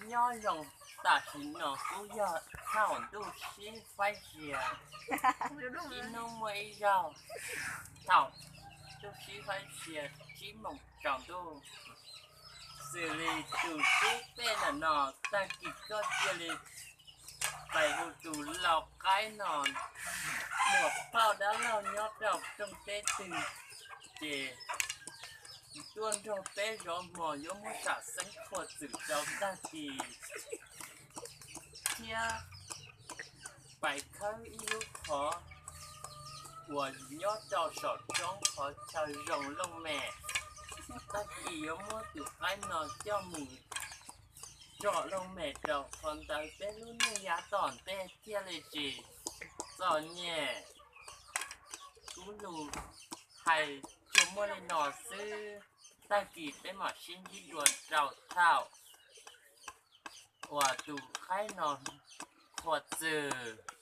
Nyob zoo, tam sim no kuj yog thaum ntuj sib faib sia. Ib hnub muaj ib zaug, thaum ntuj sib faib sia tsib moos tsaus ntuj, xws li tus tub peb ntawm no, tag kis koj cia li pais hu tus lau qaib no, muam phauj dab laug nyob rau rooj teb twg, ces tuaj nrog peb zov hmo, yuav muab sam xeeb qhuav txwm rau tag kis, thiab pais khawb ib lub qhov uas nyob rau saum roob qhov chaw zoo looj mem. Tag kis yuav muab tus qaib no coj mus tsom looj mem rau qhov ntawd, peb lub neej yav tom ntej thiaj li tsis txom nyem. Kuv lus hais tsuas muaj li no xwb, tag kis peb mam sib ntsib dua rau thaum uas tus qaib no qhuav txwm.